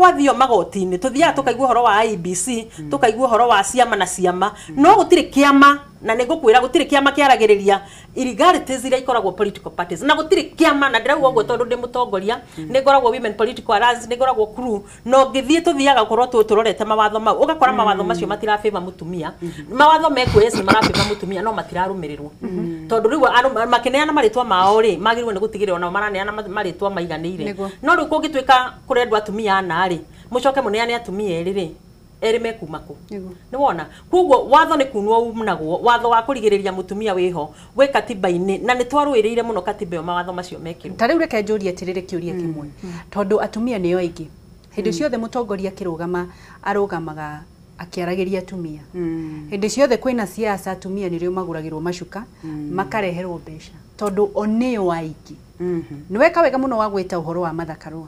Kwathio magoti-inĩ, tũthiaga tũkaigua ũhoro wa IEBC, tũkaigua ũhoro wa ciama na ciama, no gũtirĩ kĩama, na nĩ ngũkwĩra gũtirĩ kĩama kĩaragĩrĩria illegalities iria ikoragwo political parties, na gũtirĩ kĩama. Na ndĩrauga ũguo tondũ ndĩ mũtongoria, nĩ ngoragwo Women Political Alliance, nĩ ngoragwo crew, no ngĩthiĩ tũthiaga gũkorwo tũrorete mawatho mau, ũgakora mawatho macio matira favor mũtumia. Mawatho mekuo, yes, nĩ mara favor mũtumia, no matirarũmĩrĩrwo, tondũ rĩu makĩneana marĩtwa mao rĩ, magĩrĩirwo nĩ gũtigĩrĩra onao maraneana marĩtwa maiganĩire. No rĩu kũngĩtuĩka kũrendwo atumia ana rĩ, mũcoke mũneane atumia erĩ rĩ, erĩ mekuma kũ? Nĩ wona? Koguo watho nĩ kunwo unagwo, watho wa kũrigĩrĩria mũtumia wĩho wĩ katiba-inĩ, na nĩ twarũĩrĩire mũno katiba ĩyo mawatho macio mekĩrwo. Ta rĩu reke njũrie atĩrĩrĩ kĩũria kĩmwe, tondũ atumia nĩo aingĩ. Hĩndĩ ciothe mũtongoria akĩrũgama, arũgamaga akĩaragĩria atumia. Hĩndĩ ciothe kwĩna siasa, atumia nĩrĩo magũragĩrwo macuka, makareherwo mbeca, tondũ o nĩo aingĩ. Nĩ weka wega mũno wa gwĩta ũhoro wa Martha Karua.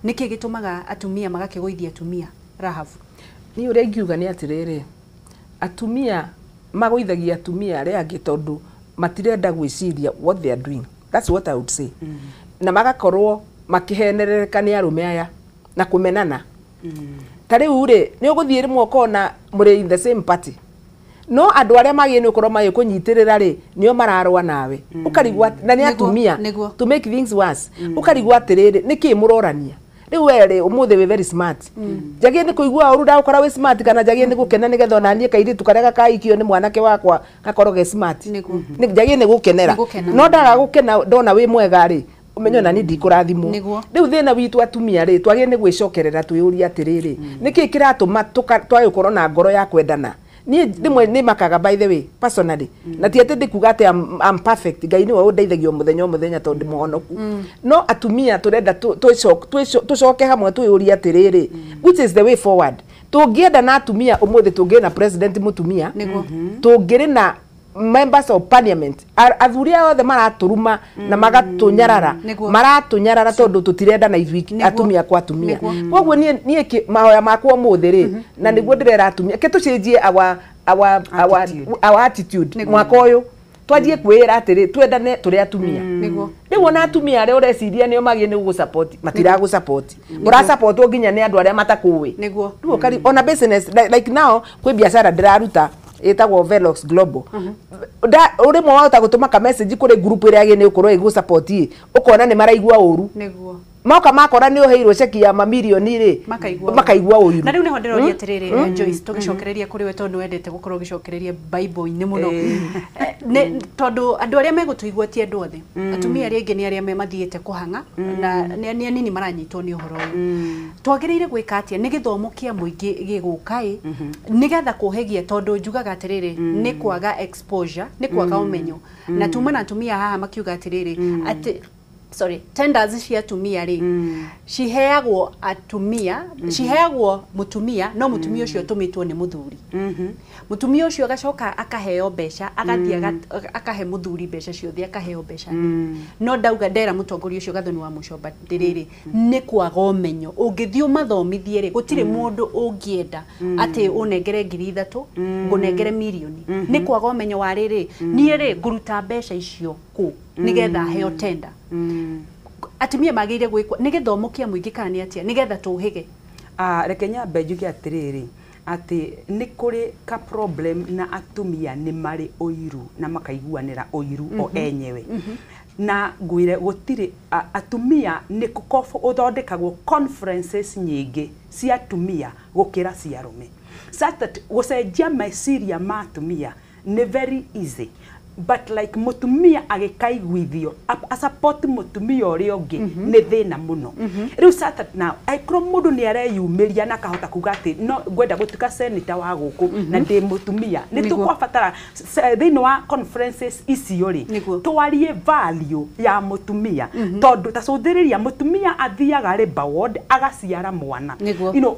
Nĩkĩ gĩtũmaga atumia magakĩgũithia atumia, Rahabu? Niĩ ũrĩa ingiuga nĩ atĩrĩrĩ, atumia magũithagia atumia arĩa angĩ tondũ matirenda gwĩciria what they are doing. That's what I would say. Na magakorwo makĩhenerereka nĩ arũme aya na kũmenana. Ta rĩu rĩ, nĩ ũgũthiĩ rĩmwe ũkona mũrĩ in the same party, no andũ arĩa magĩrĩirwo nĩ gũkorwo magĩkũnyitĩrĩra rĩ, nĩo mararũa nawe, ũkarigwo na nĩ atumia. To make things worse, ũkarigwo atĩrĩrĩ, nĩkĩ mũrorania? Rĩu we rĩ, ũmũthĩ wĩ very smart, njagĩrĩire nĩ kũigua ũru ndagũkora wĩ smart, kana njagĩrĩire nĩ gũkena nĩgetha ona niĩ kairĩtu karĩa gakaikio nĩ mwanake wakwa gakorwo ge smart? Njagĩrĩire nĩ gũkenera? Nĩ gũkena. No ndaga gũkena ndona wĩ mwega rĩ, ũmenye ona niĩ ndikũrathimwo. Rĩu thĩna witũ atumia rĩ, twagĩrĩire nĩ gwĩcokerera, twĩyũrie atĩrĩrĩ, nĩkĩ kĩratũma twage gũkorwo na ngoro ya kwendana? Niĩ rĩmwe nĩ makaga, by the way, personally, na ti atĩ ndĩkuga atĩ I'm perfect. Ngai nĩwe ũndeithagia o mũthenya o mũthenya tondũ ndĩ mũhonoku. No atumia tũrenda tũcoke hamwe, twĩyũrie atĩrĩrĩ, which is the way forward? Tũngĩenda na atumia ũmũthĩ tũngĩrĩ na president mũtumia, tũngĩrĩ na members of parliament, athuri aya othe maratũruma na magatũnyarara, maratũnyarara tondũ tũtirenda na ithuĩ atumia kwa atumia. Koguo niĩ mahoya makwa ũmũthĩ rĩ, na nĩguo ndĩrera atumia, ke tũcenjie our Attitude. our attitude. Mwaka ũyũ twanjie kwĩra atĩrĩ, twendane tũrĩ atumia. Rĩu ona atumia arĩa ũreciria nĩo magĩrĩire nĩ gũgũsupport, matiragũsupport. Ũrasupportwo nginya nĩ andũ arĩa matakũĩ. Rĩu ona business, like now kwĩ biacara ndĩraruta ĩtagwo Velox Global. Ũrĩmwe wahota gũtũma ka message kũrĩ group ĩrĩa yagĩrĩire nĩ gũkorwo ĩgũsupport, ũkona nĩ maraigua ũru. Moka makora nĩ ũheirwo ceki ya mamirioni rĩ, makaigua makaigua ũiru. Na rĩu nĩho ndĩroria atĩrĩrĩ, Joyce, tũgĩcokereria kũrĩ we, tondũ nĩwendete gũkorwo ũgĩcokereria Bible-inĩ mũno. Tondũ andũ arĩa megũtũigua ti andũ othe. Atumia arĩa aingĩ nĩ arĩa mathiĩte kũhang'a na nĩ anini maranyitwo nĩ ũhoro ũyũ. Twagĩrĩire gwĩka atĩa? Nĩ gĩthomo kĩa mũingĩ gĩgũka ĩ, nĩgetha kũhĩgia? Tondũ njugaga atĩrĩrĩ, nĩ kwaga exposure, nĩ kwaga ũmenyo. Na tuma na atumia haha makiuga atĩrĩrĩ, atĩ sorry, tenders cia atumia rĩ, ciheagwo atumia, ciheagwo mũtumia, no mũtumia ũcio ũtũmĩtwo nĩ mũthuri. Mũtumia ũcio agacoka akaheo mbeca, agathiĩ akahe mũthuri mbeca ciothe, akaheo mbeca nini. No ndauga ndera mũtongoria ũcio Gathoni wa Mũcomba ndĩrĩrĩ, nĩ kwaga ũmenyo. Ũngĩthiĩ ũmathomithie rĩ, gũtirĩ mũndũ ũngĩenda atĩ ũnengere 3,000, ngũnengere mirioni. Nĩ kwaga ũmenyo wa rĩrĩ, niĩ rĩ, ngũruta mbeca icio kũ nĩgetha heo tender? Atumia magĩrĩire gwĩkwo nĩ gĩthomo kĩa mũingĩ kana nĩ atĩa nĩgetha tũhĩge? Ah, reke nyambe njuge atĩrĩrĩ, atĩ nĩ kũrĩ ka problem na atumia nĩ marĩ ũiru na makaiguanĩra ũiru o enyewe. Na ngwĩre gũtirĩ atumia nĩ ũthondekagwo conferences nyingĩ cia atumia gũkĩra cia arũme, such that gũcenjia meciria ma atumia nĩ very easy. But like mũtumia agĩkaiguithio asupport mũtumia ũrĩa ũngĩ nĩ thĩna mũno. Rĩu such that now angĩkorwo mũndũ nĩ areyumĩria na akahota kuga atĩ no ngwenda gũtuĩka senator wa gũkũ na ndĩ mũtumia, nĩ tũkwabatara thĩinĩ wa conferences icio rĩ, twarie value ya mũtumia, tondũ ta cũthĩrĩria, mũtumia athiaga labour ward agaciara mwana.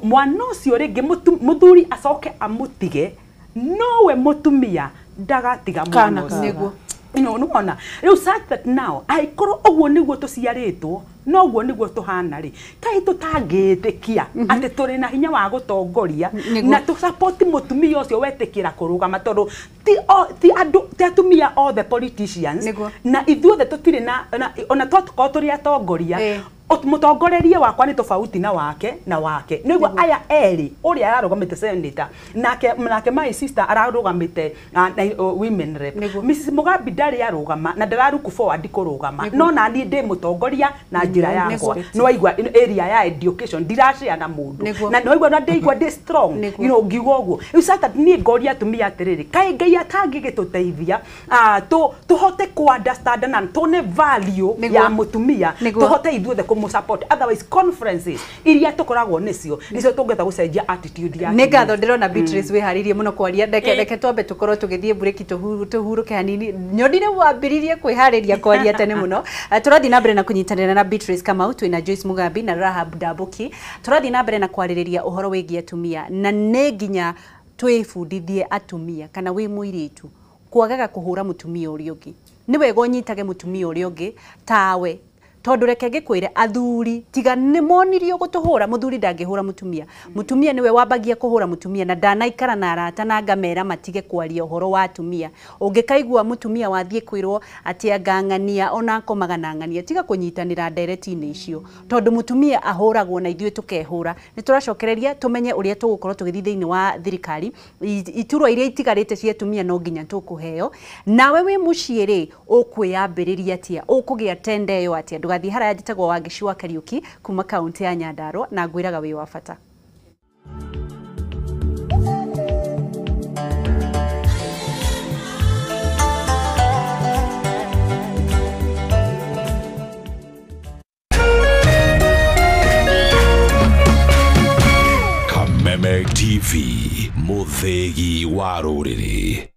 Mwana ũcio rĩngĩ mũthuri acoke amũtige, nowe mũtumia ndagatiga mwana Kana ũcio. Nĩwona rĩu, such that now angĩkorwo ũguo nĩguo tũciarĩtwo, noguo nĩguo tũhana rĩ, kaĩ tũtangĩtĩkia atĩ tũrĩ na hinya wa gũtongoria na tũsupport mũtumia ũcio wetĩkĩra kũrũgama, tondũ ti andũ, ti atumia othe politicians, na ithuothe tũtirĩ na ona twakorwo tũrĩ atongoria. Mutongorerie wakwa ni tofauti na wake na wake. Niguo aya eri uria ararugamite senator nake my sister ararugamite women rep. Mrs Mugambi ndari arugama na ndararuku forward kurugama. No na ni ndi mutongoria na njira yakwa. No waigua area ya education ndirashare na mundu. Na no waigua na ndeigua ndi strong. You know ngiuga uguo. Riu sasa ni ngoria atumia atiriri kai Ngai atangigituteithia tuhote ku understand na tone value ya mutumia tuhote ithuothe kumu support. Otherwise conferences iria tukoragwo nicio nicio tungeta gucenjia attitude ya. Nĩ ngatho ndĩrona Beatrice wĩharĩirie mũno kwaria. Reke twambe tũkorwo tũgĩthiĩ break tũhurũke hanini. Nyonire wambĩrĩrie kwĩharĩria kwaria tene mũno. Tũrathiĩ na mbere na kũnyitanĩra na Beatrice Kamau, twĩna Joyce Mugambi na Rahab Ndambuki. Tũrathiĩ na mbere na kwarĩrĩria ũhoro wĩgiĩ atumia na nĩ nginya twĩbundithie atumia kana wĩ mũirĩtu kwagaga kũhũra mũtumia ũrĩa ũngĩ. Nĩ wega ũnyitage mũtumia ũrĩa ũngĩ tawe, tondu reke ngikwire athuri tiga nĩ monirio gũtũhũra. Mũthuri ndangĩhũra mũtumia, mũtumia nĩwe wambagia kũhũra mũtumia, na ndanaikara na arata na ngamera matige kwaria ũhoro wa atumia. Ũngĩkaigua mũtumia wathiĩ kwĩrwo atĩ angang'ania ona akomaga na ng'ania, tiga kũnyitanĩra ndereti-inĩ icio, tondu mũtumia ahũragwo na ithuĩ tũkehũra. Nĩ tũracokereria tũmenye ũrĩa tũgũkorwo tũgĩthiĩ thĩinĩ wa thirikari. Iturwa iria itigarĩte cia atumia no nginya tũkũheo. Nawe wĩ mũciĩ rĩ, ũkwĩyambĩrĩria atĩa? Ũkũgĩa tenda ĩyo atĩa? Ndũgathiĩ haraya. Njĩtagwo Wangici wa Kariuki kuma kaunti ya Nyandarua na ngwĩraga wĩ wa bata. Kameme TV, mũthĩgi wa rũrĩrĩ.